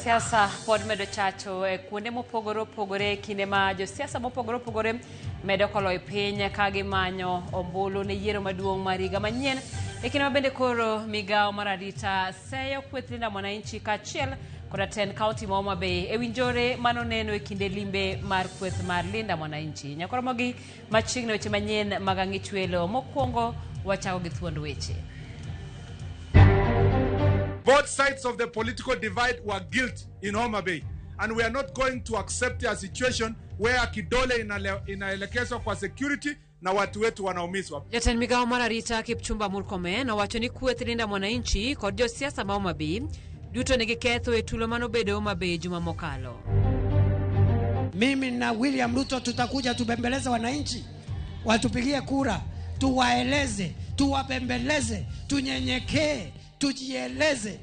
Siasa pod medo chacho e kuonde mopogore opogore e kinde ma josiasa mopogore opogore medo kolo e piny ka gimanyo ombulu ne yiero maduong' mar higa manyien e kinde ma bende koro migawo mar arita seyo kweth Linda Mwananchi kaachiel koda tend kaunti ma Homa Bay e winjore manoneno e kinde limbe mar kweth mar Linda Mwananchi. Nyakoromogi machiegni weche manyien mag ang'ichwelo. Mokwongo wachako gi thuond weche. Both sides of the political divide were guilt in Homa Bay. And we are not going to accept a situation where kidole inaelekezwa kwa security na watu wetu wanaumizwa. Jatend migawo mar arita Kipchumba Murkomen owacho ni kweth Linda Mwananchi kod josiasa ma Homa Bay duto nigi ketho e tulo manobedo Homa Bay juma mokalo. Mimi na William Ruto tutakuja tubembeleze wananchi, watupigie kura, tuwaeleze, tuwabembeleze, tunyenyekee, tujieleze,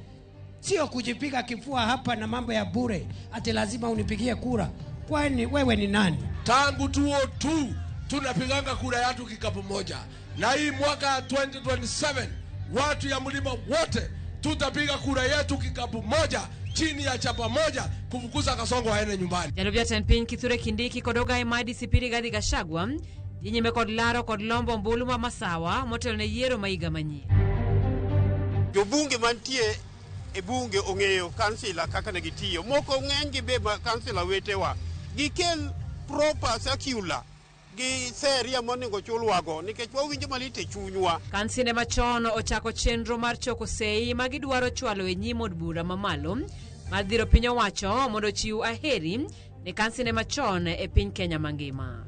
sio kujipiga kifua hapa na mambo ya bure ati lazima unipigie kura. Kwani wewe ni nani? Tangu 2002 tunapiganga kura yetu kikapu moja, na hii mwaka 2027 watu ya mlima wote tutapiga kura yetu kikapu moja chini ya chapa moja kufukuza Kasongo aende nyumbani. Jalup jatend piny Kithure Kindiki kod ogaye mar DCP Rigathi Gachagua dhi nyime kod laro kod lombo ombulu ma Masawa motelo ne yiero ma higa manyien. Jobunge mantie e bunge ong'eyo kansila kaka ne gitiyo. Moko ng'eny gi be kansila wetewa. Gikel proper circular gi seria monego chulwago nikech wawinjo malit e chunywa. Kansinde machon ochako chenro mar choko sei ma gidwaro chwalo e nyim od bura mamalo mar dhiro piny owacho mondo ochiw aheri ne kansinde machon e piny Kenya mangima.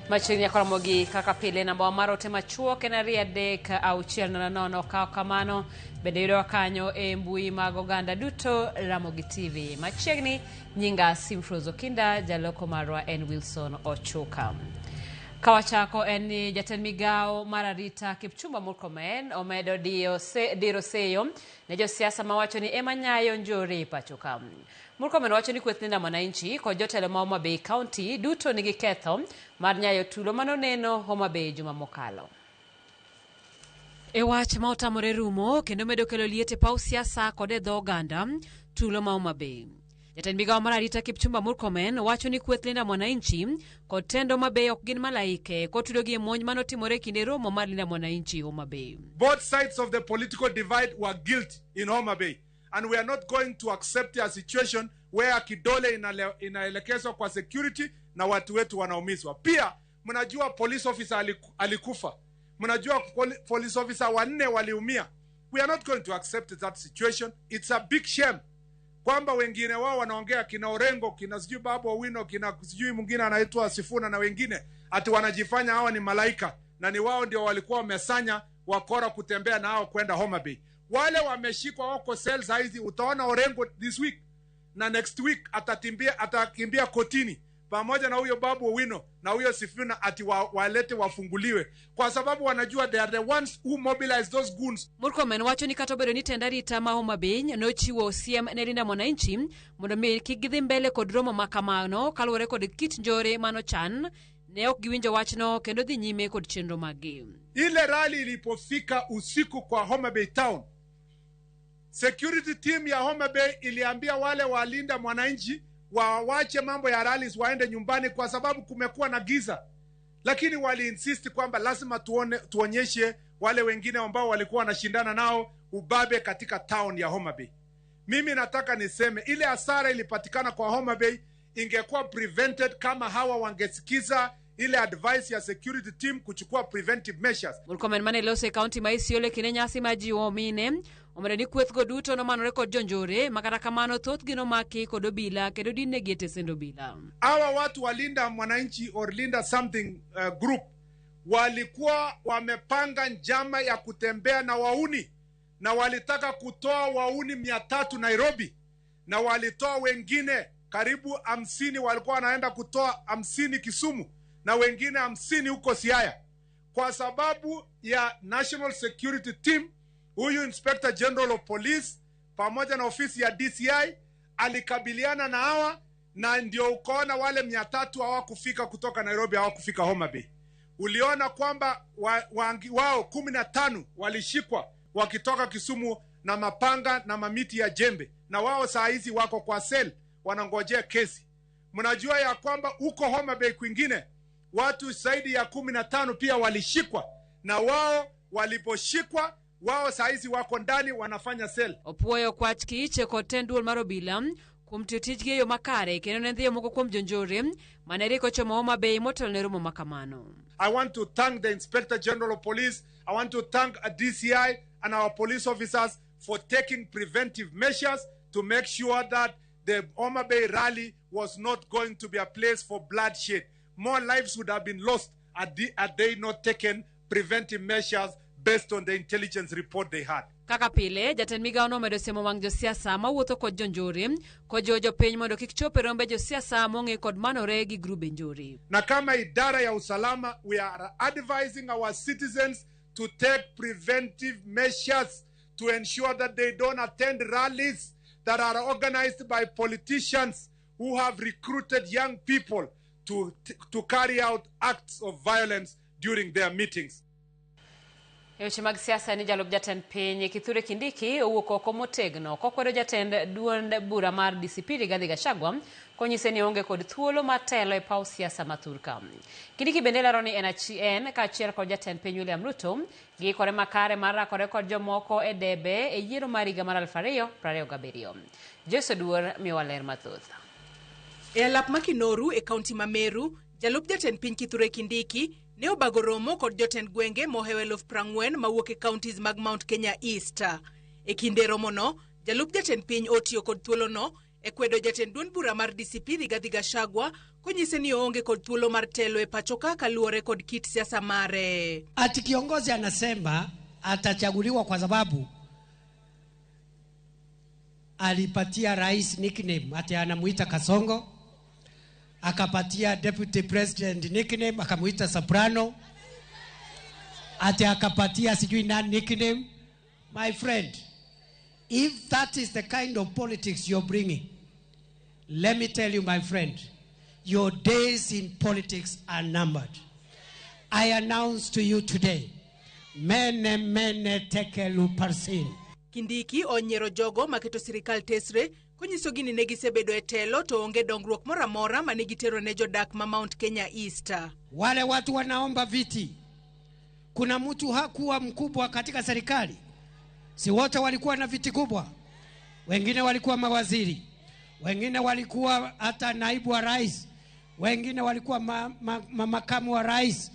Machiegni koromogi kaka pile namba mar ote machuok en 23600. Ka kamano bende yudowa kanyo e mbui mag oganda duto Ramogi TV. Machiegni nyinga Simfrozo Okinda, jaloko marwa en Wilson Ochuka. Kawachako en ni jatend migawo mar arita Kipchumba Murkomen omedo diro seyo ne josiasa mawacho ni ema nyayo njore e pacho ka. Murkomen wacho ni kweth Linda Mwananchi kod jotelo ma Homa Bay County duto nigi ketho mar nyayo tulo manoneno Homa Bay juma mokalo. E wach ma otamore rumo kendo medo kelo liet e paw siasa kod e dho oganda, tulo ma Homa Bay. Jatend migawo mar arita Kipchumba Murkomen wacho ni kweth Linda Mwananchi kod tend Homa Bay ok gin malaike kotudogi e monj manotimore e kinde romo mar Linda Mwananchi Homa Bay. Both sides of the political divide were guilt in Homa Bay. And we are not going to accept a situation where kidole inaelekezwa kwa security na watu wetu wanaumizwa. Pia mnajua police officer alikufa. Mnajua police officer wanne waliumia. We are not going to accept that situation. It's a big shame kwamba wengine wao wanaongea kina Orengo, kina sijui Babu Owino, kina sijui mwingine anaitwa Sifuna na wengine, ati wanajifanya hawa ni malaika na ni wao ndio walikuwa wamesanya wakora kutembea na hao kwenda Homa Bay. Wale wameshikwa wako cells hizi, utaona Orengo this week na next week atakimbia kotini pamoja na huyo Babu Owino na huyo Sifuna ati walete wafunguliwe kwa sababu wanajua they are the ones who mobilize those goons. Murkomen wacho ni kata obedo ni tend arita ma Homa Bay nochiwo siem ne Linda Mwananchi mondo mi kik gidhi mbele kod romo ma kamano kaluwore kod kit njore manochan, ne ok giwinjo wachno kendo dhi nyime kod chenro maggi. Ile rally ilipofika usiku kwa Homa Bay town, security team ya Homa Bay iliambia wale walinda mwananchi waache mambo ya rallies waende nyumbani kwa sababu kumekuwa na giza. Lakini wali insist kwamba lazima tuonyeshe wale wengine ambao walikuwa wanashindana nao ubabe katika town ya Homa Bay. Mimi nataka niseme ile hasara ilipatikana kwa Homa Bay ingekuwa prevented kama hawa wangesikiza ile advice ya security team kuchukua preventive measures. Murkomen mane loso e county ma Isiolo kinde nyasi ma jiwo mine omedo ni kwethgo duto nomanore kod jonjore ma kata kamano thothgi nomaki kod obila kendo dinnegi e tesend obila. Hawa watu walinda mwananchi or linda something group walikuwa wamepanga njama ya kutembea na wauni na walitaka kutoa wauni 300 Nairobi na walitoa wengine karibu 50, walikuwa wanaenda kutoa 50 Kisumu na wengine 50 huko Siaya kwa sababu ya National Security Team. Huyu Inspector General of Police pamoja na ofisi ya DCI alikabiliana na hawa, na ndio ukaona wale 300 hawakufika kutoka Nairobi, hawakufika Homa Bay. Uliona kwamba wao 15 walishikwa wakitoka Kisumu na mapanga na mamiti ya jembe, na wao saa hizi wako kwa sel wanangojea kesi. Mnajua ya kwamba huko Homa Bay kwingine watu zaidi ya 15 pia walishikwa, na wao waliposhikwa wao saa hizi wako ndani wanafanya sel. Opuoyo kwach kiche kod tend duol mar obila kuom tiyo tijgi e yo makare kendo ne dhiyo moko kuom jonjore mane rik ochomo Homa Bay motelo ne romo makamano. I want to thank the Inspector General of Police. I want to thank DCI and our police officers for taking preventive measures to make sure that the Homa Bay rally was not going to be a place for bloodshed. More lives would have been lost had they not taken preventive measures based on the intelligence report they had. Kaka pile, jatend migawo no omedo siemo wang' josiasa mawuotho kod jonjore kojiwo jopiny mondo kik chop e rombe josiasa mong'e kod manore gi grube njore. Na kama idara ya usalama, we are advising our citizens to take preventive measures to ensure that they don't attend rallies that are organized by politicians who have recruited young people to carry out acts of violence during their meetings. E weche mag siasa ni jalup jatend piny Kithure Kindiki owuok oko motegno kokwedo jatend duond bura mar DCP Rigathi Gachagua konyise ni onge kod thuolo mar telo e paw siasa ma thurka. Kindiki bende lero ni en kaachiel kod jatend piny William Ruto giikore makare mar rakore kod jomoko e debe e yiero mar higa mar 2027. Joyce Oduor miyowa ler mathoth. E alap ma Kinoru e kaunti ma Meru, jalup jatend piny Kithure Kindiki ne obago romo kod jotend gwenge mohewo 40,000 mawuok e counties mag Mount Kenya East. E kinde romono, jalup jatend piny otiyo kod thuolono e kwedo jatend duond bura mar DCP Rigathi Gachagua konyise ni oonge kod thuolo mar telo e pacho ka kaluwore kod kit siasa mare. Ati kiongozi anasema atachaguliwa kwa sababu alipatia rais nickname, ati anamuita Kasongo, akapatia deputy president nickname akamuita Soprano, ati akapatia sijui nani nickname. My friend, if that is the kind of politics you're bringing, let me tell you, my friend, your days in politics are numbered. I announce to you today, mene mene tekelu parsin. Kindiki onyiero jogo maketo sirikal tesre konyisogi ni ne gisebedo e telo to onge dongruok moro amora mane gitero ne jodak ma Mount Kenya East. Wale watu wanaomba viti, kuna mtu hakuwa mkubwa katika serikali? Si wote walikuwa na viti kubwa? Wengine walikuwa mawaziri, wengine walikuwa hata naibu wa rais, wengine walikuwa makamu wa rais.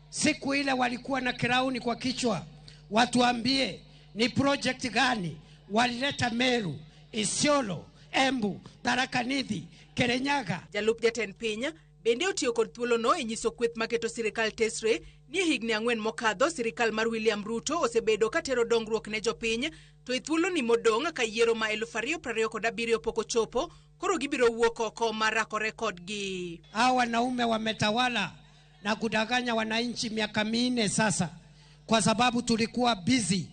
Siku ile walikuwa na kirauni kwa kichwa. Watuambie ni project gani walileta Meru, Isiolo, Embu, Tharaka Nithi, Kirinyaga. Jalup jatend piny bende otiyo kod thuolono e nyiso kweth maketo sirikal tesre ni e higni 4 mokadho sirikal mar William Ruto osebedo katero dongruok ne jopiny, to e thuoloni modong' ka yiero ma 2027 pok ochopo, koro gibiro wuok oko mar rakore kodgi. Hawa wanaume wametawala na kudanganya wananchi miaka 4 sasa, kwa sababu tulikuwa busy,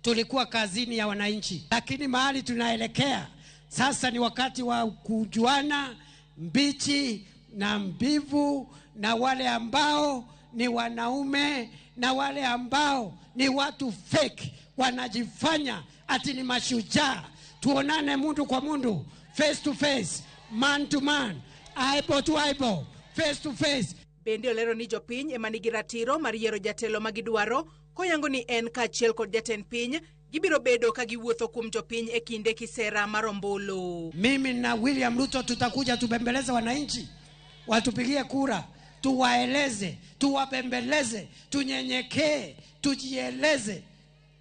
tulikuwa kazini ya wananchi. Lakini mahali tunaelekea sasa ni wakati wa kujuana mbichi na mbivu, na wale ambao ni wanaume na wale ambao ni watu fake wanajifanya ati ni mashujaa. Tuonane mundu kwa mundu, face to face, man to man, eyeball to eyeball, face to face. Bende olero ni jopiny ema nigi ratiro mar yiero jatelo magidwaro, koyango ni en kaachiel kod jatend piny gibiro bedo ka giwuotho kuom jopiny e kinde kisera mar ombulu. Mimi na William Ruto tutakuja tubembeleze wananchi, watupigie kura, tuwaeleze, tuwabembeleze, tunyenyekee, tujieleze.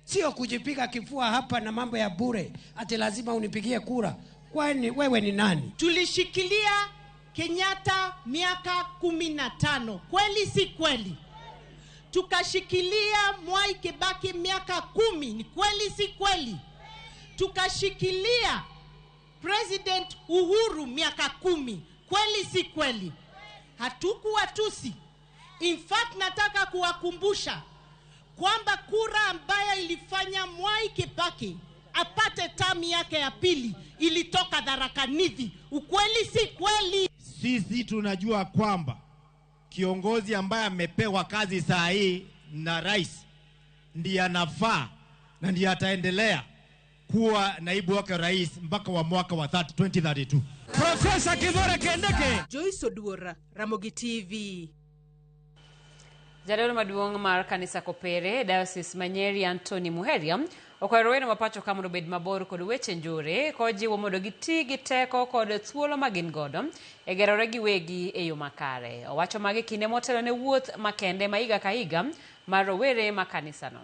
Sio kujipiga kifua hapa na mambo ya bure ati lazima unipigie kura. Kwani wewe ni nani? Tulishikilia Kenyatta miaka 15, kweli si kweli? Tukashikilia Mwai Kibaki miaka 10, ni kweli si kweli? Tukashikilia President Uhuru miaka 10, kweli si kweli? Hatukuwa tusi. In fact, nataka kuwakumbusha kwamba kura ambayo ilifanya Mwai Kibaki apate tamu yake ya pili ilitoka Tharaka Nithi. Ukweli si kweli? Sisi tunajua kwamba Kiongozi ambaye amepewa kazi saa hii na rais ndiye anafaa na ndiye ataendelea kuwa naibu wake rais mpaka wa mwaka wa 2032. Profesa Kithure Kindiki. Joyce Oduor, Ramogi TV. Jadolo maduong' mar kanisa Kopere, Diocese ma Nyeri Anthony Muheria okwayo rowere ma pacho ka mondo obed mabor kod weche njore kojiwo mondo giti gi teko kod thuolo ma gin godo e gerore giwegi e yo makare. Owacho magi kinde motelo ne wuoth makende ma higa ka higa mar rowere ma kanisano.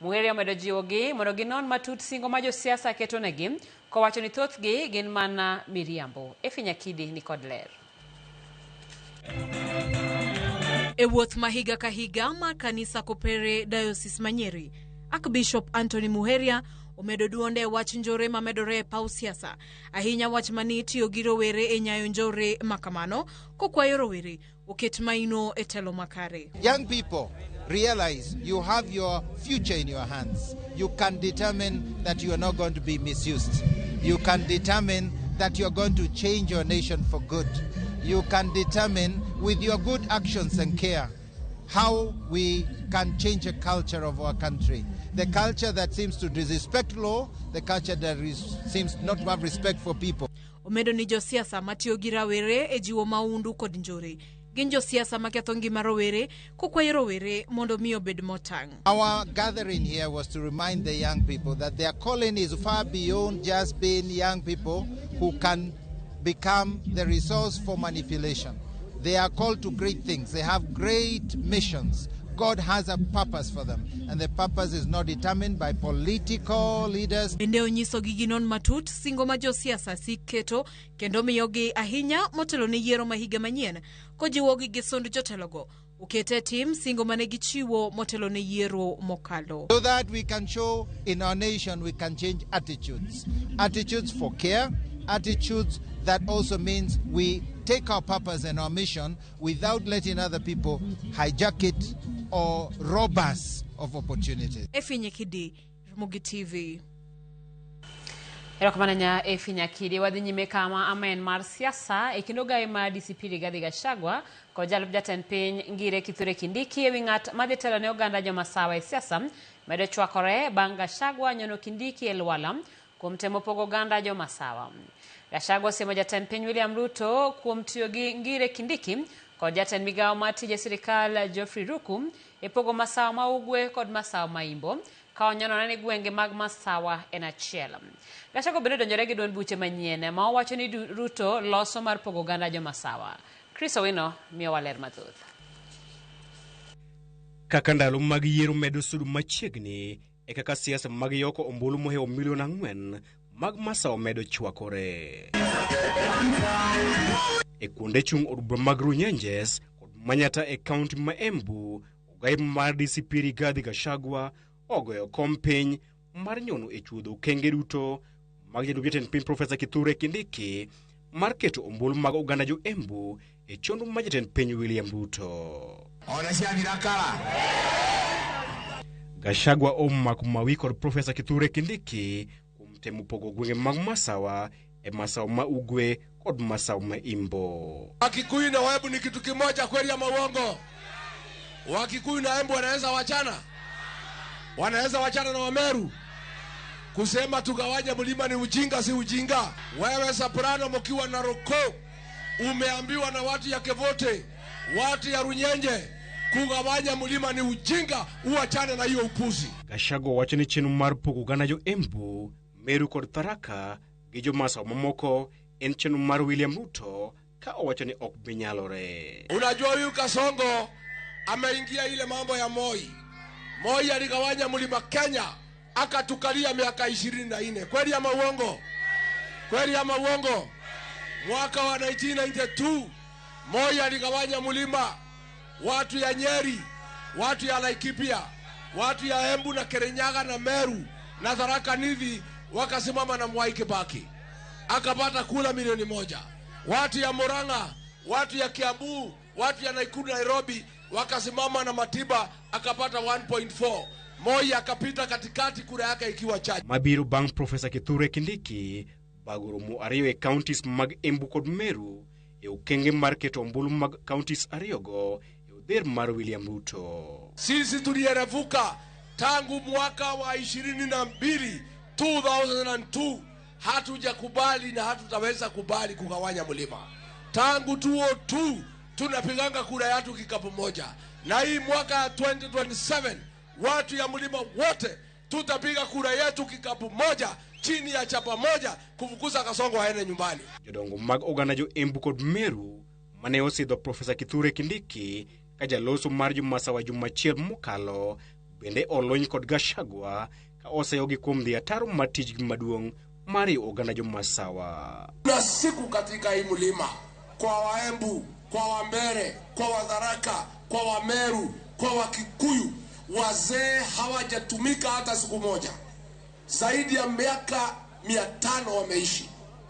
Muheria omedo jiwogi mondo ginon matut singo ma josiasa ketonegi kowacho ni thothgi gin mana miriambo. Effie Nyakidi ni kod ler. E wuoth ma higa ka higa mar kanisa Kopere Diocese ma Nyeri, Archbishop Anthony Muheria omedo duonde e wach njore mamedore e paw siasa, ahinya wach mani itiyo gi rowere e nyayo njore makamano, kokwayo rowere oket maino e telo makare. Young people, realize you have your future in your hands. You can determine that you are not going to be misused. You can determine that you are going to change your nation for good. You can determine with your good actions and care how we can change the culture of our country. The culture that seems to disrespect law, the culture that seems not to have respect for people. Omedo ni josiasa matiyo gi rawere e jiwo maundu kod njore gin josiasa maketho ngima rowere kokwayo rowere mondo mi obed motang'. Our gathering here was to remind the young people that their calling is far beyond just being young people who can become the resource for manipulation. They are called to great things. They have great missions. God has a purpose for them, and the purpose is not determined by political leaders. Bende onyisogi ginon matut singo ma josiasa sik keto kendo miyogi ahinya motelo ne yiero ma higa manyien kojiwogi gi sond jotelogo okete tim singo mane gichiwo motelo ne yiero mokalo. So that we can show in our nation we can change attitudes. Attitudes for care, attitudes that also means we take our purpose and our mission without letting other people hijack it or rob us of opportunities. Effie Nyakidi, Ramogi TV. Erokamano nya Effie Nyakidi. Wadhi nyime kama amen mar siasa e kind ogaye mar DCP Rigathi Gachagua kod jalup jatend piny Ngire Kithure Kindiki ewi ng'at madhi telo ne oganda jomasawa e siasa medo chwakore bang' Gachagua nyono Kindiki e lwala kuom temo pogo oganda jomasawa. Gachagua osiemo jatend piny William Ruto kuom tiyo gi Ngire Kindiki kod jatend migawo mar tije sirikal Geoffrey Ruku e pogo masawa ma ugwe kod masawa ma imbo ka onyonore ni gwenge mag masawa en achiel. Gachagua bende odonjore gi duond buche manyien ma owacho ni Ruto loso mar pogo oganda jomasawa. Chris Owino miyowa ler mathoth. Kaka ndalo mag yiero medo sudo machiegni e kaka siasa mag yoko ombulu mohewo milion 4 mag masawa medo chwakore. E kuonde chung' od bura mag Runyenjes kod Manyata e kaunti ma Embu, ogai mar DCP Rigathi Gachagua ogoyo kom piny mar nyono e chuodho okenge duto mag jalup jatend piny Profesa Kithure Kindiki mar keto ombulu mag oganda jo Embu e chenro mar jatend piny William Ruto. Gachagua omako mawi kod Profesa Kithure Kindiki kuom temo pogo gwenge mag masawa e masawa ma ugwe kod masawa ma imbo. Wakikuyu na Waembu ni kitu kimoja, kweli ama uongo? Wakikuyu na Embu wanaweza wachana? Wanaweza wachana na Wameru? Kusema tugawanye mlima ni ujinga, si ujinga? Wewe Soprano mkiwa na Roko umeambiwa na watu ya Kevote, watu ya Runyenje, kugawanya mlima ni ujinga, uachane na hiyo upuzi. Gachagua wacho ni chenro mar pogo oganda jo Embu, Meru kod Tharaka gi jomasawa mamoko en chenro mar William Ruto ka owacho ni ok bi nyalore. Unajua huyu Kasongo ameingia ile mambo ya Moi. Moi aligawanya mlima Kenya akatukalia miaka 24. Kweli ama uongo? Kweli ama uongo? Mwaka wa 1992 Moi aligawanya mlima, watu ya Nyeri, watu ya Laikipia, watu ya Embu na Kirinyaga na Meru na Tharaka Nithi wakasimama na Mwai Kibaki akapata kula milioni 1. Watu ya Murang'a, watu ya Kiambu, watu ya Nakuru Nairobi wakasimama na Matiba akapata 1.4. Moi akapita katikati kura yake ikiwa chache. Mabiro bang' Profesa Kithure Kindiki bago romo ariyo e counties mag Embu kod Meru e okenge mar keto ombulu mag counties ariyogo e odher mar William Ruto. Sisi tulierevuka tangu mwaka wa 22 2002, hatujakubali na hatutaweza kubali kugawanya mlima. Tangu 2002 tunapiganga kura yetu kikapu moja, na hii mwaka ya 2027 watu ya mlima wote tutapiga kura yetu kikapu moja chini ya chapa moja kufukuza Kasongo aende nyumbani. Jodongo mag oganda jo Embu kod Meru mane osidho Profesa Kithure Kindiki ka jaloso mar jomasawa juma achiel mokalo bende olony kod Gachagua ka oseyogi kuom dhi ataro mar tijgi maduong' mar riwo oganda jomasawa. Kuna siku katika hii mlima kwa Waembu, kwa Wambere, kwa Wadharaka, kwa Wameru, kwa Wakikuyu, wazee hawajatumika hata siku moja. Zaidi ya miaka 500 wameishi,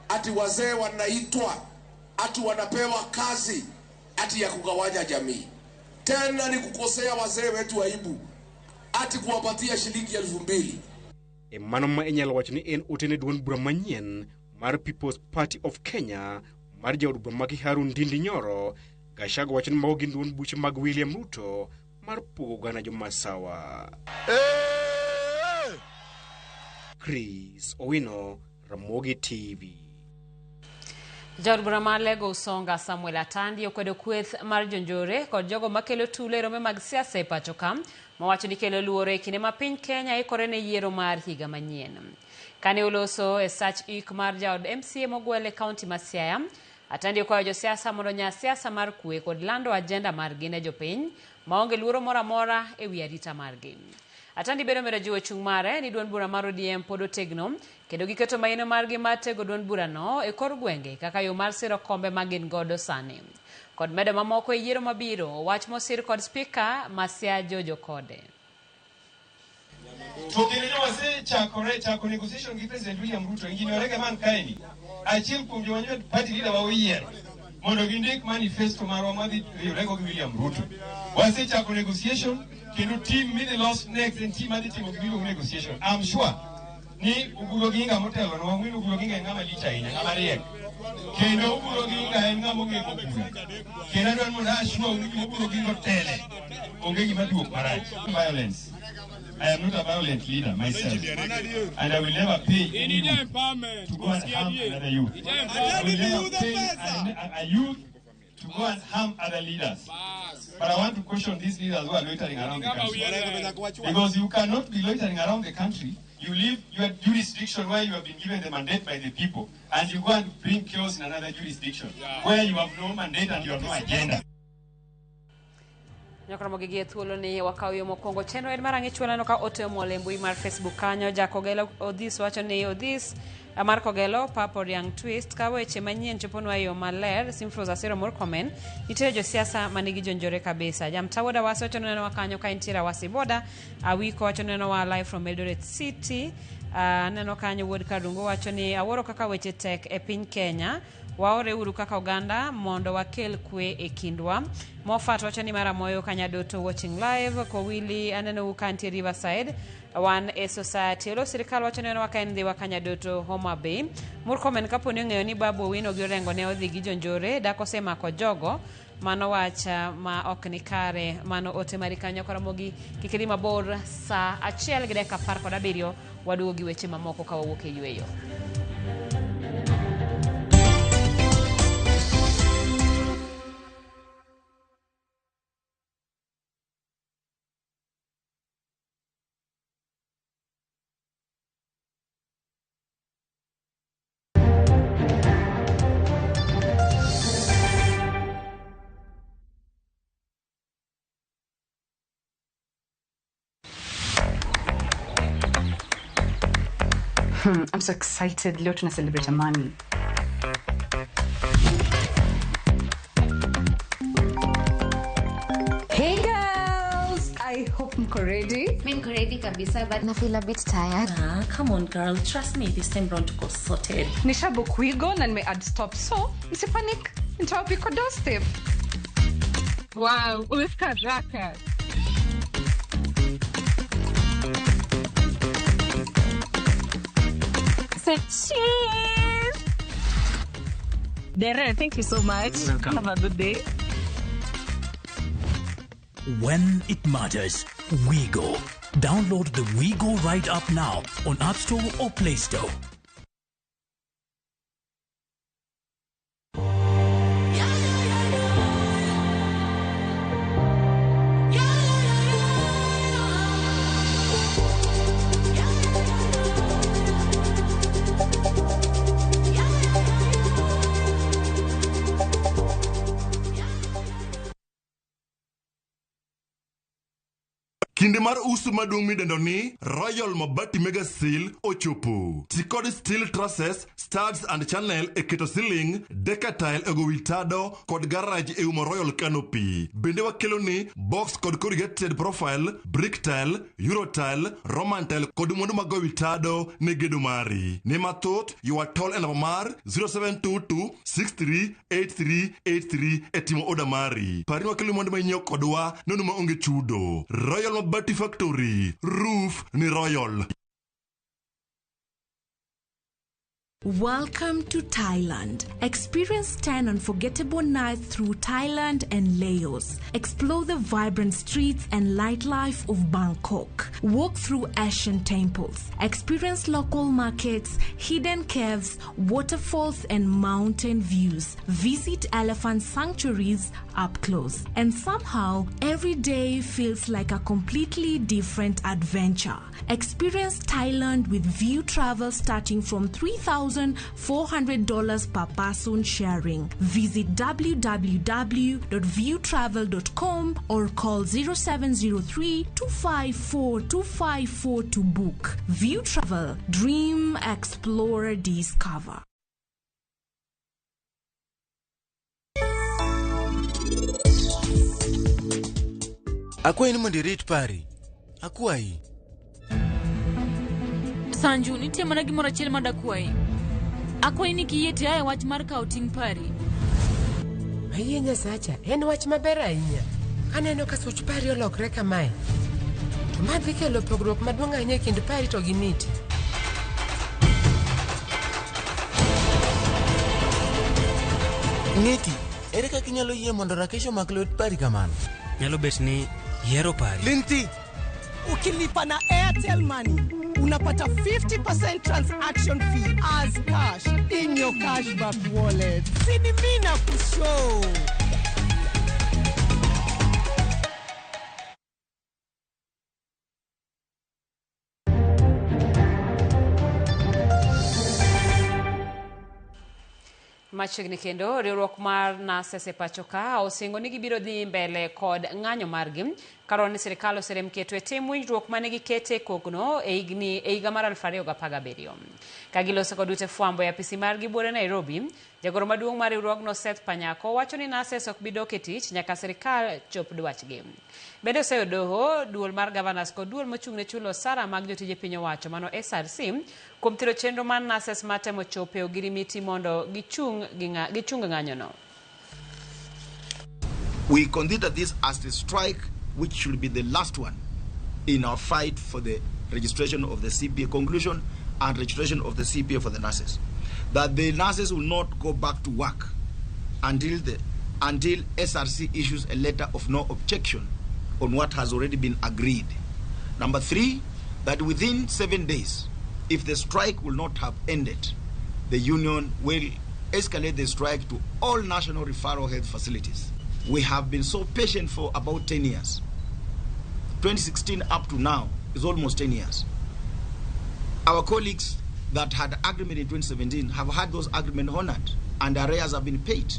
ati wazee wanaitwa, ati wanapewa kazi ati ya kugawanya jamii. Tena ni kukosea wazee wetu aibu, ati kuwapatia shilingi 2000. E mano ma inyalo wacho ni en ote ne duond bura manyien mar People's Party of Kenya mar jaod bura ma Kiharu Ndindi Nyoro, Gachagua wacho ni mago gin duond buche mag William Ruto mar pogo oganda jomasawa. Chris Owino, Ramogi TV. Jaod bura mar Lego Usonga Samuel Atandi okwedo kweth mar jonjore kod jogo makelo tulo e rombe mag siasa e pacho ka, mowacho ni kelo luoro e kinde ma piny Kenya ikore ne yiero mar higa manyien. Kane oloso e sach ik mar jaod MCA mogwel e kaunti ma Siaya, Atandi okwayo josiasa mondo onya siasa mar kwe kod lando ajenda margi ne jopiny maonge luoro moro amora e wi arita margi. Atandi bende omedo jiwo chung' mare ni duond bura mar ODM pod otegno kendo giketo maino margi mar tego duond burano e kor gwenge kaka yo mar siro kombe ma gin godo sani. Kod medo mamoko e yiero mabiro, wach mosir kod spika ma Siaya Jojo Kode. To kendo ne wasechakore chako negotiation gi President William Ruto, Engineer Orega man kaeni, achiel kuom joma nyo party leader wa oyiero mondo gindik manifesto marwa madhi riworego gi William Ruto. Wasechako negotiation kendo team midhi los next en team madhi timo gimiluongo ni negotiation. I'm sure ni Oburu Oginga motelo nwa, wang'e Oburu Oginga en ng'ama lich ahinya, ng'ama riek. Kendo Oburu Oginga en ng'ama ong'e go bura. Kendo adwaro mondo assure ni gima Oburu Oginga otele, onge gima duok marach. Violence. I am not a violent leader myself, and I will never pay any youth to go and harm another youth. I will never pay a youth to go and harm other leaders. But I want to caution these leaders who are loitering around the country. Because you cannot be loitering around the country. You leave your jurisdiction where you have been given the mandate by the people, and you go and bring chaos in another jurisdiction where you have no mandate and you have no agenda. Nyakoromogi gi e thuolo ni wakaw yo mokwongo chenro en mar ang'ich waneno ka ote omol e mbui mar Facebook kanyo. Jakogelo Odhis wacho ni Odhis mar Kogelo Pap Oriang Twist ka weche manyien choponwa e yo maler. Simfros Asero Murkomen nitiere josiasa manigi jonjore kabisa. Jamta wuod Awasi wacho ni nenowa kanyo ka entiere Awasi boda. Awiko wacho ni nenowa live from Eldoret City. Aneno kanyo wuod Karungo wacho ni awuoro kaka weche tek e piny Kenya. Waore uru kaka oganda mondo wakel kwe e kindwa. Moffat wacho ni Maramoyo Kanyadoto watching live. Kowili aneno ka nitie Riverside. Wan e society. Olo sirikal wacho ni nenowa ka en Ndhiwa Kanyadoto Homa Bay. Murkomen kapo ni ong'eyo ni Babu Owino gi Orengo ne odhi gi jonjore dak osemako jogo. Mano wach ma ok ni kare. Mano ote mari kanyo karamogi kik idhi mabor saa 1:17 waduogo gi weche mamoko ka wawuok e yweyo. I'm so excited. Leo tuna celebrate Amani. Hey girls, I hope mko ready. Mimi niko ready kabisa, but na feel a bit tired. Ah, come on girl, trust me, this time round tuko sorted. Nishabook Wigo na nime add stop, so msipanic. Nitawapika doorstep. Wow, umefika haraka. Say cheese. Dere, thank you so much. Welcome. Have a good day. When it matters, we go. Download the WeGo Ride app now on App Store or Play Store. Kinde mar uso maduong' midendo ni Royal Mabati Mega Sale ochopo. Ti kod steel trusses, studs and channel e keto ceiling, decatile e go wi tado kod garage e umo Royal Canopy. Bende wakelo ni box kod corrugated profile, brick tile, euro tile, roman tile kod mwandu mag go wi tado ne gedo mari. Ne mathoth, ywa tol e namba mar 0722 638383 e timo oda mari. Pari wakelo mwandu ma inyiewo kodwa nono maonge chudo. Royal Mabati Factory, roof ni Royal. Welcome to Thailand. Experience 10 unforgettable nights through Thailand and Laos. Explore the vibrant streets and nightlife of Bangkok. Walk through ancient temples. Experience local markets, hidden caves, waterfalls, and mountain views. Visit elephant sanctuaries up close. And somehow, every day feels like a completely different adventure. Experience Thailand with View Travel starting from $3,400 per person sharing. Visit www.viewtravel.com or call 0703 254 254 to book. View Travel. Dream, explore, discover. Akwayi ni mondo irit pari. Akwayi. Sanju, nitie mana gimoro achiel ma dakwayi. Akwayi ni kiyie to ia e wach mar kawo ting' pari. Ayie Nyasacha, en wach maber ahinya. Aneno ka such pari olokre kamae. To ma dhi kelo pogruok maduong' ahinya e kind pari to gi Niti. Niti, ere kaka inyalo yie mondo Rakesh omak lwet pari kamano? Nyalo bet ni ihero pari. Linti! Ukilipa na Airtel Money unapata 50% transaction fee as cash in your cashback wallet. Sini mimi kushow. Machiegni kendo riwruok mar Nurses e pacho ka osingo ni gibiro dhi mbele kod ng'anyo margi kaluwore ni sirikal oserem keto e tim winjruok mane gikete kogno e higni e higa mar 2017. Ka giloso kod ute fwambo e apisi margi buore Nairobi, jagoro maduong' mar riwruogno Seth Panyako wacho ni nurses ok bi dok e tich nyaka sirikal chop dwachgi. Bende oseyo doho, duol mar governors kod duol mochung' ne chulo osara mag jotije piny owacho mano SRC kuom thiro chenro mar nurses matemo chopo e ogirimiti mondo gichung ng'anyono. We consider this as the strike which should be the last one in our fight for the registration of the CPA conclusion and registration of the CPA for the nurses. That the nurses will not go back to work until SRC issues a letter of no objection on what has already been agreed. Number three, that within 7 days, if the strike will not have ended, the union will escalate the strike to all national referral health facilities. We have been so patient for about 10 years. 2016 up to now is almost 10 years. Our colleagues that had agreement in 2017 have had those agreements honored and arrears have been paid.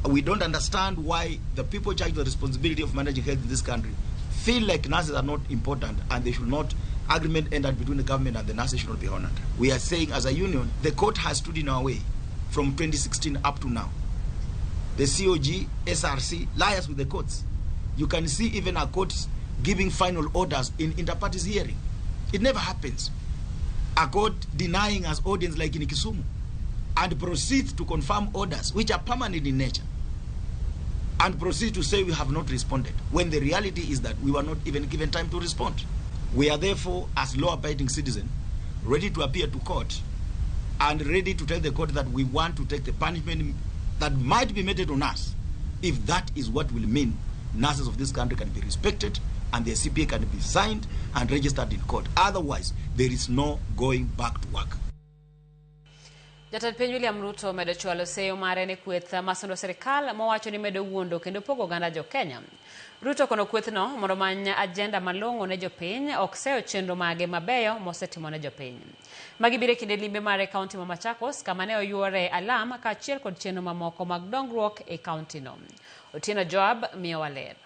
We don't understand why the people charged with the responsibility of managing health in this country feel like nurses are not important and they should not, agreement entered between the government and the nurses should not be honored. We are saying as a union, the court has stood in our way from 2016 up to now. The COG, SRC, liars with the courts. You can see even our courts giving final orders in inter-parties hearing. It never happens. A court denying us audience like in Kisumu and proceeds to confirm orders which are permanent in nature and proceed to say we have not responded when the reality is that we were not even given time to respond. We are therefore, as law-abiding citizens, ready to appear to court and ready to tell the court that we want to take the punishment that might be meted on us if that is what will mean nurses of this country can be respected and their CPA can be signed and registered in court. Otherwise, there is no going back to work. Jatend piny William Ruto omedo chwalo seyo mare ne kweth masundo sirikal mowacho ni medo wuondo kendo pogo oganda jo Kenya. Ruto kono kwethno mondo omany ajenda malong'o ne jopiny ok seyo chenro mage mabeyo mosetimo ne jopiny. Magi biro e kinde limbe mare e kaunti ma Machakos kama ne oyuore alam kaachiel kod chenro mamoko mag dongruok e kaunti no. Otieno Joab miyowa ler.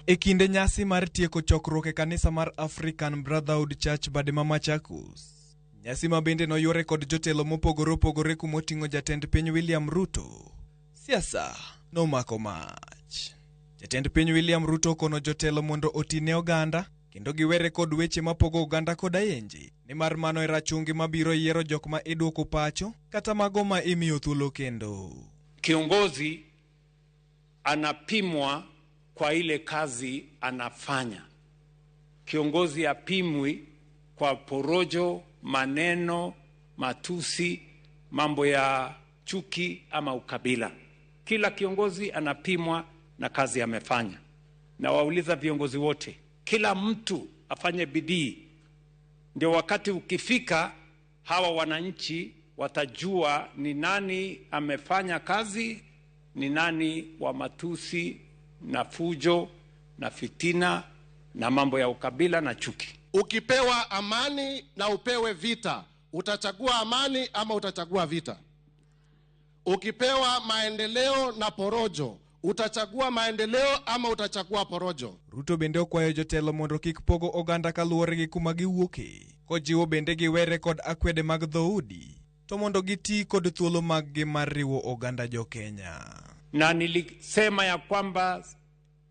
E kinde nyasi mar tieko chokruok e kanisa mar African Brotherhood Church bade ma Machakos. Nyasi ma bende noyuore kod jotelo mopogore opogore kumoting'o jatend piny William Ruto. Siasa nomako mach. Jatend piny William Ruto okono jotelo mondo oti ne oganda kendo giwere kod weche mapogo oganda kod ayenje nimar mano e rachungi mabiro yiero jok ma iduoko pacho kata mago ma imiyo thuolo kendo. Kiongozi anapimwa kwa ile kazi anafanya. Kiongozi apimwi kwa porojo, maneno, matusi, mambo ya chuki ama ukabila. Kila kiongozi anapimwa na kazi amefanya. Na wauliza viongozi wote, kila mtu afanye bidii, ndio wakati ukifika hawa wananchi watajua ni nani amefanya kazi, ni nani wa matusi na fujo na fitina na mambo ya ukabila na chuki. Ukipewa amani na upewe vita, utachagua amani ama utachagua vita? Ukipewa maendeleo na porojo, utachagua maendeleo ama utachagua porojo? Ruto bende okwayo jotelo mondo kik pogo oganda kaluwore gi kuma giwuoke, kojiwo bende giwere kod akwede mag dhoudi, to mondo giti kod thuolo maggi mar riwo oganda jo Kenya. Na nilisema ya kwamba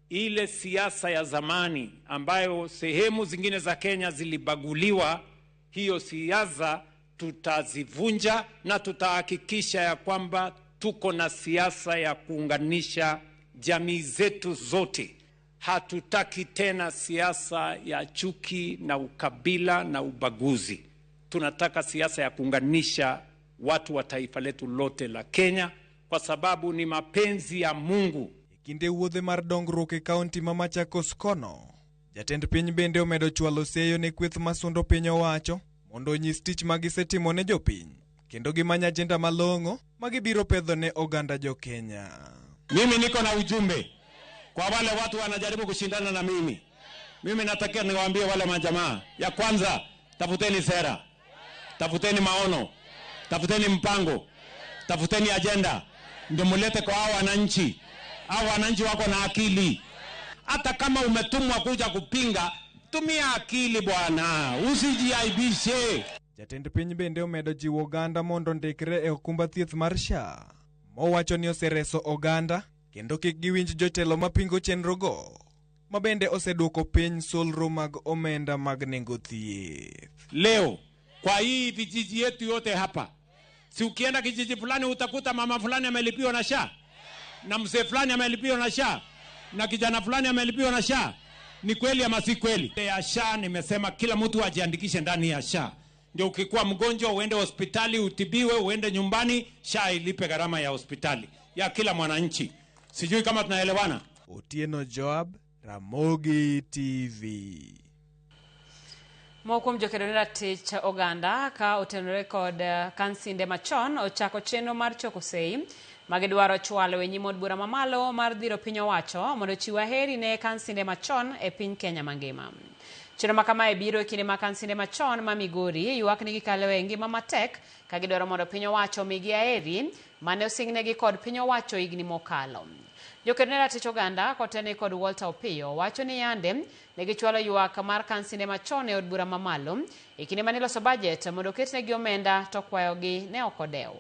ile siasa ya zamani ambayo sehemu zingine za Kenya zilibaguliwa, hiyo siasa tutazivunja na tutahakikisha ya kwamba tuko na siasa ya kuunganisha jamii zetu zote. Hatutaki tena siasa ya chuki na ukabila na ubaguzi. Tunataka siasa ya kuunganisha watu wa taifa letu lote la Kenya, kwa sababu ni mapenzi ya Mungu. Kinde wuodhe mar dongruok e kaunti ma Machakos kono, jatend piny bende omedo chwalo seyo ne kweth masundo piny owacho mondo onyis tich ma gisetimo ne jopiny kendo gimany ajenda malong'o ma gibiro pedho ne oganda jo Kenya. Mimi niko na ujumbe kwa wale watu wanajaribu kushindana na mimi. Mimi nataka niwaambie wale majamaa, ya kwanza, tafuteni sera, tafuteni maono, tafuteni mpango, tafuteni ajenda, ndio mulete kwa hao wananchi. Hao wananchi wako na akili. Hata kama umetumwa kuja kupinga, tumia akili bwana, usijiaibishe. Jatend piny bende omedo jiwo oganda mondo ndikre e okumba thieth mar SHA, mowacho ni osereso oganda kendo kik giwinj jotelo mapingo chenrogo, ma bende oseduoko piny solro mag omenda mag nengo thieth. Leo kwa hii vijiji yetu yote hapa, si ukienda kijiji fulani utakuta mama fulani amelipiwa na SHA, na mzee fulani amelipiwa na SHA, na kijana fulani amelipiwa na SHA. Ni kweli ama si kweli? Ya SHA nimesema kila mtu ajiandikishe ndani ya SHA. Ndio ukikuwa mgonjwa uende hospitali utibiwe, uende nyumbani, SHA ilipe gharama ya hospitali ya kila mwananchi. Sijui kama tunaelewana. Otieno Joab, Ramogi TV. Moko kuom jokedo ne ratich oganda ka otenore kod kansinde machon ochako chenro mar choko sei magidwaro chwalo e nyim od bura mamalo mar dhiro piny owacho mondo ochiw aheri ne kansinde machon e piny Kenya mangima. Chenro ma kamae biro e kinde ma kansinde machon ma Migori ywak ni gikalo e ngima matek ka gidwaro mondo piny owacho omigi aheri mane osingnegi kod piny owacho higni mokalo. Jokedo ne ratich oganda kotene kod Walter Opiyo wacho ni yande negichwalo ywak mar kansinde machon e od bura mamalo e kinde mane iloso bajet mondo oketnegi omenda to kwayogi ne ok odew.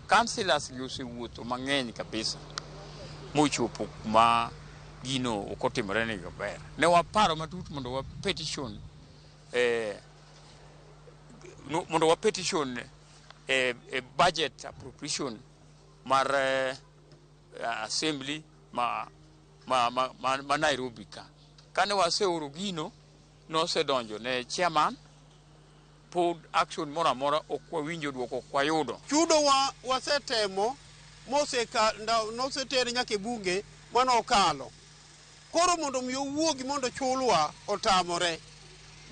Councillors gi osewuotho mang'eny kabisa mochopo kuma gino ok otimore negi maber. Ne waparo matut mondo wa petition budget appropriation mar assembly ma Nairobi ka. Kane waseoro gino, nosedonjo ne chairman Pod action moro amora ok wawinjo duoko ok wayudo. Chudo wa wasetemo noseter nyaka e bunge mane okalo. Koro mondo mi owuogi mondo chulwa otamore.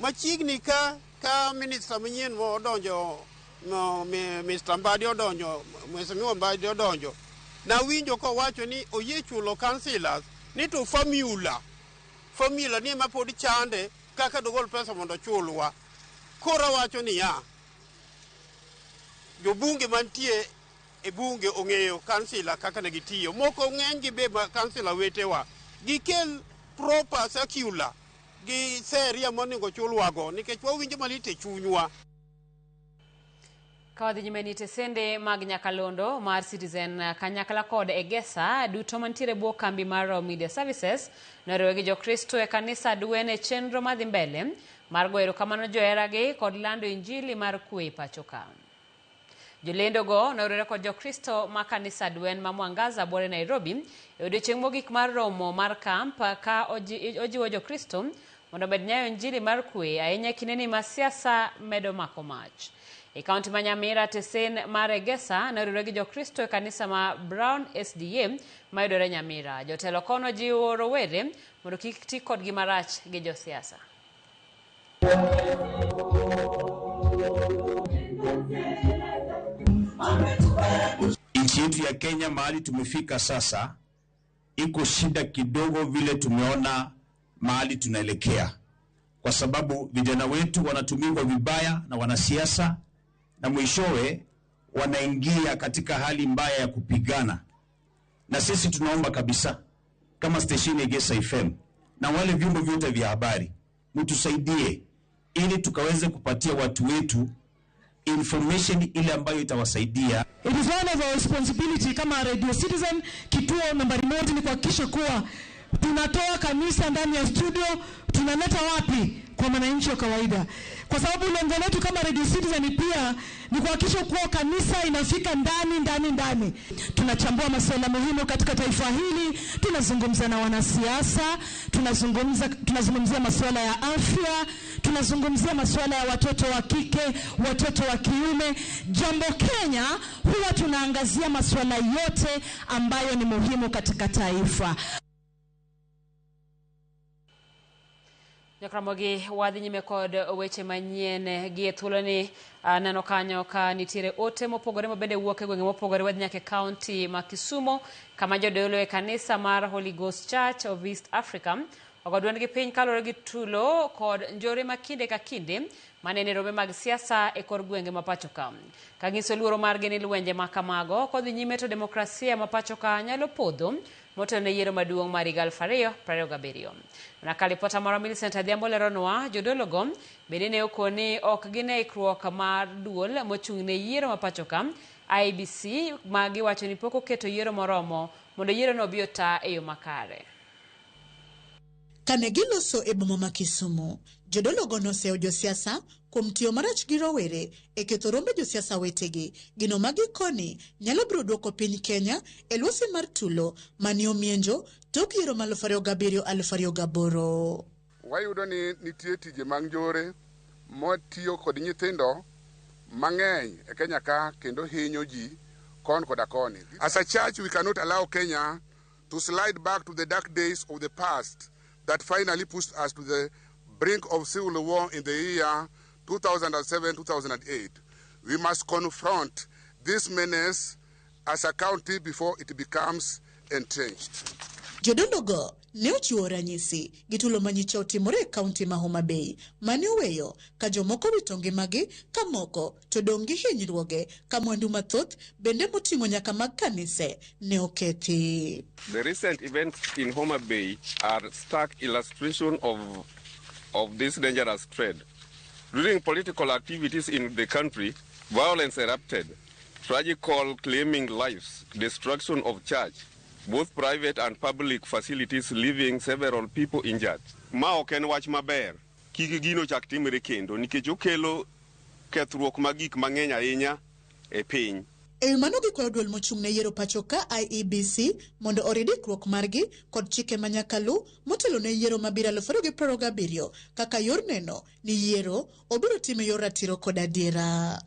Machiegni ka minista manyien odonjo, Mr. Mbadi odonjo, Mheshimiwa Mbadi odonjo, nawinjo kowacho ni oyie chulo councillors ni to formula ni ema pod chande kaka dogol pesa mondo chulwa. Koro awacho niya, jobunge mantie e bunge ong'eyo kansila kaka ne gitiyo. Moko ng'eny gi be kansila wetewa. Gikel proper circular gi seria monego chulwago nikech wawinjo malit e chunywa. Ka wadhi nyime ni tesende mag Nyakalondo mar Citizen kanyakla kod Egesa duto mantiere bwo kambi mar Media Services noriwe gi Jokristo e kanisa Adwen e chenro madhi mbele mar goyo erokamano joheragi kod lando injili mar kwe e pacho ka. Jolendogo noriwore kod Jokristo ma kanisa Adwen ma Mwangaza Bwore Nairobi e odiechieng' mogik mar romo mar kamp ka ojiwo Jokristo mondo omed nyayo injili mar kwe ahinya kindeni ma siasa medo mako mach. E kaunti ma Nyamira, tesen mar Egesa noriwore gi Jokristo e kanisa ma Brown SDA mayudore Nyamira. Jotelo kono jiwo rowere mondo kik ti kodgi marach gi josiasa. Nchi yetu ya Kenya mahali tumefika sasa iko shida kidogo vile tumeona mahali tunaelekea, kwa sababu vijana wetu wanatumiwa vibaya na wanasiasa na mwishowe wanaingia katika hali mbaya ya kupigana. Na sisi tunaomba kabisa kama stesheni Egesa FM na wale vyombo vyote vya habari mtusaidie ili tukaweze kupatia watu wetu information ile ambayo itawasaidia. It is one of our responsibility kama Radio Citizen, kituo nambari 1 ni kuhakikisha kuwa tunatoa kanisa ndani ya studio, tunaleta wapi kwa mwananchi wa kawaida. Kwa sababu lengo letu kama Radio Citizen pia ni kuhakikisha kuwa kanisa inafika ndani ndani ndani. Tunachambua masuala muhimu katika taifa hili, tunazungumza na wanasiasa, tunazungumzia masuala ya afya, tunazungumzia masuala ya watoto wa kike, watoto wa kiume. Jambo Kenya huwa tunaangazia masuala yote ambayo ni muhimu katika taifa. Nyakramogi wadhi nyime kod weche manyien gi e thuoloni aneno kanyo ka nitiere ote mopogore mabende wuok e gwenge mopogore. Wadhi nyaka e kaunti ma Kisumu kama jodolo e kanisa mar Holy Ghost Church of East Africa ogo duondgi piny kaluwore gi tulo kod njore ma kinde ka kinde manene rombe mag siasa e kor gwenge ma pacho ka. Ka nyiso luoro margi ni lwenje ma kamago kodhi nyime to demokrasia ma pacho ka nyalo podho motelo ne yiero maduong' mar higa 2027. Mana ka ripota moro Millicent Adhiambo leronwa, jodologo bende ne okoni ok gine ikruok mar duol mochung' ne yiero ma pacho ka IEBC ma giwacho ni pok oketo yiero moromo mondo yierono obi ota e yo makare. Kane giloso e boma ma Kisumu, jodologo noseyo josiasa kuom tiyo marach gi rowere e ketho rombe josiasa wetegi, gino ma gikoni nyalo biro duoko piny Kenya e lwasi mar tulo mane omienjo tok yiero mar 2007-2008. Wayudo ni nitie tije mag njore matiyo kod nyithindo mang'eny e Kenya ka kendo hinyo ji kon koda koni. As a church we cannot allow Kenya to slide back to the dark days of the past that finally pushed us to the brink of civil war in the year 2007-2008. We must confront this menace as a country before it becomes entrenched. Jodologo ne ochiwo ranyisi gi tulo manyicha otimore e kaunti ma Homa Bay mane oweyo ka jomoko wito ngimagi ka moko to dong' gi hinyruoge ka mwandu mathoth bende moting'o nyaka mag kanise ne okethi. The recent events in Homa Bay are stark illustration of this dangerous trend. During political activities in the country, violence erupted, tragical claiming lives, destruction of church, both private and public facilities, leaving several people injured. Ma ok en wach maber, kik gino chak timre kendo nikech okelo kethruok mag gik mang'eny ahinya e piny. E wi mano gikwayo duol mochung' ne yiero pacho ka IEBC mondo orid ikruok margi kod chike ma nyaka lu motelo ne yiero mabiro 2027 kaka yor neno ni yiero obiro tim e yor ratiro kod adiera.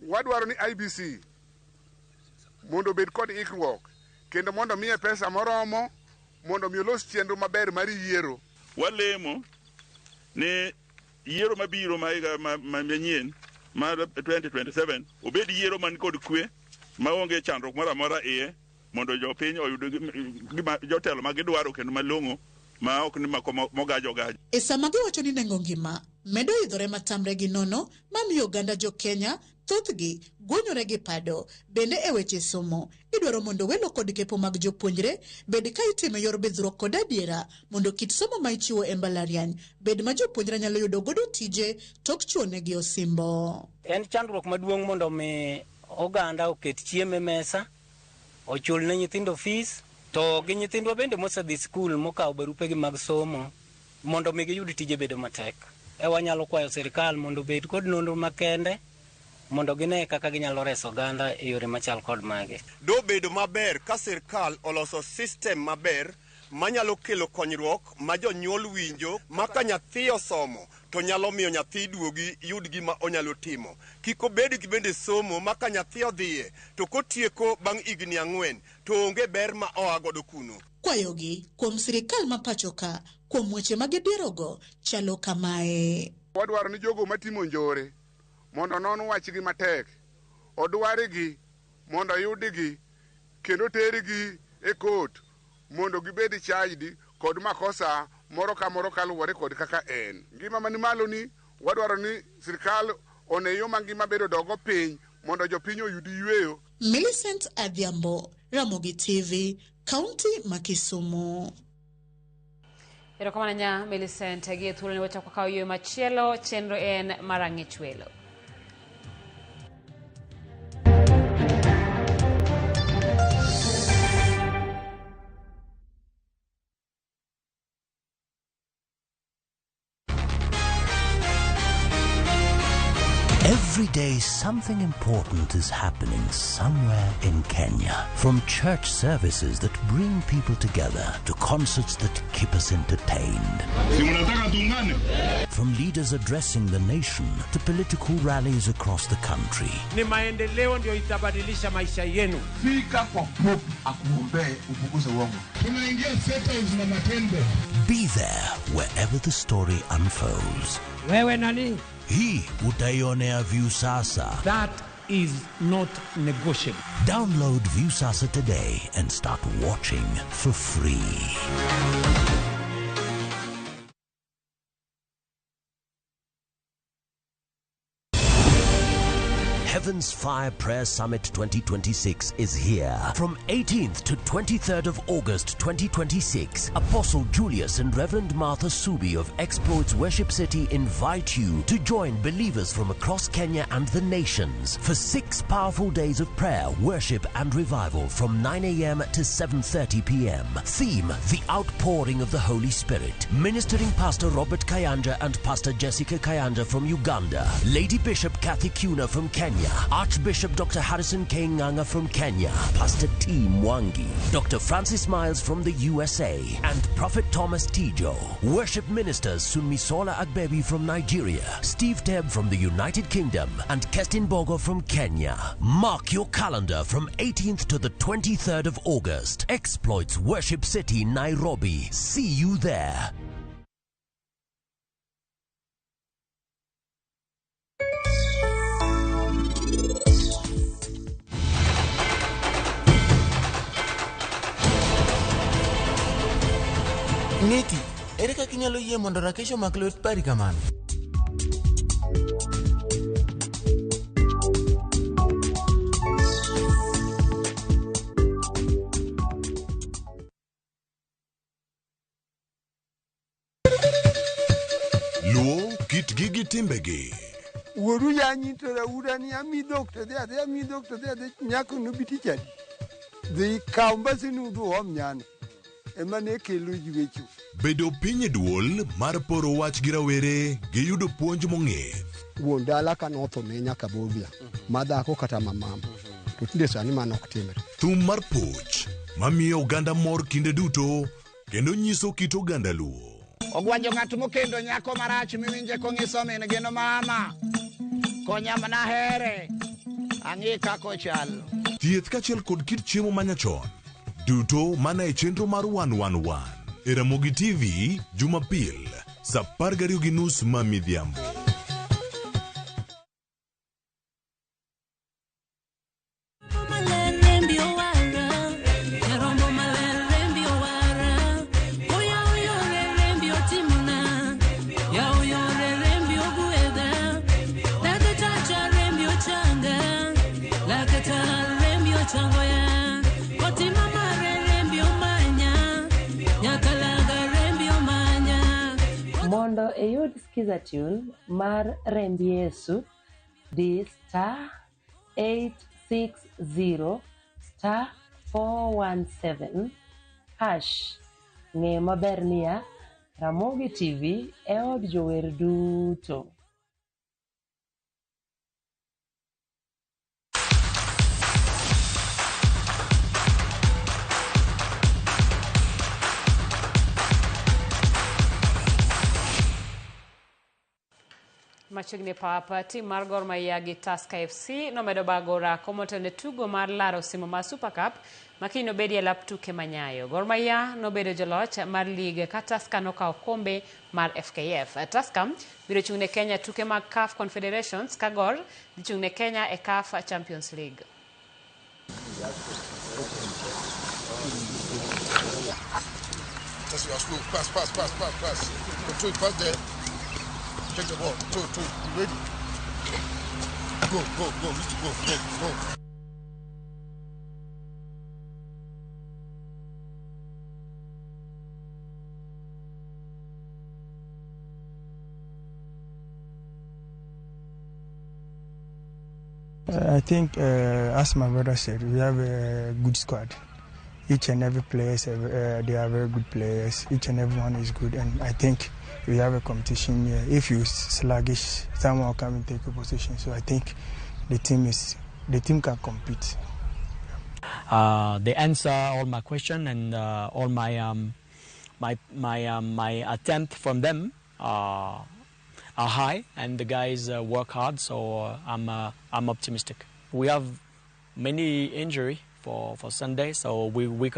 Wadwaro ni IEBC mondo obed kod ikruok kendo mondo miye pesa moromo mondo mi olos chenro maber mar yiero. Walemo ni yiero mabiro ma higa manyien mar 2027 obed yiero man kod kwe maonge chandruok moro amora iye mondo jopiny oyud gima jotelo ma gidwaro kendo malong'o ma ok ni mako mogajo gajo. E sama giwacho ni nengo ngima medo idhore matamre gi nono mamiyo oganda jo Kenya thothgi gwonyore gi pado. Bende e weche somo, idwaro mondo welo kod kepo mag jopuonjre bed ka itimo e yor bidhruok kod adiera mondo kit somo ma ichiwo e mbalariany bed ma jopuonjre nyalo yudo godo tije tok chuonegi osimbo. En chandruok maduong' mondo mi oganda oket chiemo e mesa, ochul ne nyithindo fees, to gi nyithindwa bende mosedhi skul mokawo barupegi mag somo mondo mi giyud tije bedo matek. E wanyalo kwayo sirkal mondo obed kod nonro makende mondo gine kaka ginyalo reso oganda e yore machal kod magi. Dobedo maber ka sirkal oloso system maber manyalo kelo konyruok ma jonyuol winjo ma ka nyathi osomo to nyalo miyo nyathi duogi yud gima onyalo timo. Kik obed gi bende somo ma ka nyathi odhiye to kotieko bang' higni 4 to onge ber ma oa godo kuno. Kwayogi kuom sirikal ma pacho ka kuom weche ma gidierogo chalo kamae. Wadwaro ni jogo matimo njore mondo onon wachgi matek, odwargi mondo oyudgi kendo tergi e kot mondo gibed charged kod makosa moro ka moro kaluwore kod kaka en. Ngima mani malo ni wadwaro ni sirkal one yo ma ngima bedo dogo piny mondo jopiny oyud yweyo. Millicent Adhiambo, Ramogi TV, Kaunti ma Kisumu. Erokamano nya Millicent gi thuolo ni wachako kawo yo machielo chenro en mar ang'ich welo. Every day, something important is happening somewhere in Kenya. From church services that bring people together to concerts that keep us entertained. From leaders addressing the nation to political rallies across the country. Ni maendeleo ndio itabadilisha maisha yenu. Fika kwa Pope akuombee upunguze uongo. Tunaingia settles na matendo. Be there wherever the story unfolds. Wewe nani? Hii utaionea Viusasa. That is not negotiable. Download Viusasa today and start watching for free. Heaven's Fire Prayer Summit 2026 is here. From 18th to 23rd of August 2026, Apostle Julius and Reverend Martha Subi of Exploits Worship City invite you to join believers from across Kenya and the nations for 6 powerful days of prayer, worship and revival from 9 a.m. to 7:30 p.m. Theme, The Outpouring of the Holy Spirit. Ministering Pastor Robert Kayanja and Pastor Jessica Kayanja from Uganda. Lady Bishop Kathy Kuna from Kenya. Archbishop Dr. Harrison K. Nganga from Kenya, Pastor T. Mwangi, Dr. Francis Miles from the USA, and Prophet Thomas Tijo. Worship ministers Sunmisola Agbebi from Nigeria, Steve Tebb from the United Kingdom, and Kestin Bogo from Kenya. Mark your calendar from 18th to the 23rd of August. Exploits Worship City, Nairobi. See you there. Niti, ere kaka inyalo yie mondo Rakesh omak lwet pari kamano? Luo kitgi gi timbegi. Wuoru yanyi to raura ni ami dhok to dhi adhi ami dhok to dhi adhi nyako nobi tich adi. Dhi kaw mbasini udhi uom nyano. Ema ne kelo ywecho. Bedo piny e duol mar poro wach gi rawere gi yudo puonj mong'ith. Wuon dala ka notho ne nyaka bobia, ma dhako kata ma mama. To tinde sani mano ok timre. Thum mar puoch mamiyo oganda mor kinde duto kendo nyiso kit oganda Luo. Ogwanjo ng'at mokendo nyako marach miwinje kong'iso min gino mama. Konya mana here. Ang'i kako chal. Thieth kaachiel kod kit chiemo manyachon duto mana e chenro mar 111 e Ramogi TV Jumapil saa 12:30 ma midhiambo. Mondo iyud Skiza tune mar Remb Yesu, di star 860 star 417 hash. Ng'e maber niya, Ramogi TV e od jower duto. Machiegni pap, tim mar Gor Mahia gi Tusker FC nomedo bago orako motelo ne tugo mar laro simo mar Super Cup ma kiny nobedi e lap tuke manyayo. Gor Mahia nobedo joloch mar lig ka Tusker nokawo kombe mar FKF. Tusker biro chung' ne Kenya tuke mag CAF Confederations ka Gor dhi chung' ne Kenya e CAF Champions League. Just you are slow. Pass, pass, pass, pass, pass. Control, pass there. Take the ball. Two, two. You ready? Go, go, go. Mr. Go, go, go. I think, as my brother said, we have a good squad. Each and every player, they are very good players. Each and every one is good, and I think we have a competition here. If you sluggish, someone will come and take a position. So I think the team can compete. They answer all my question and all my my attempt from them are high, and the guys work hard. So I'm optimistic. We have many injury for Sunday, so we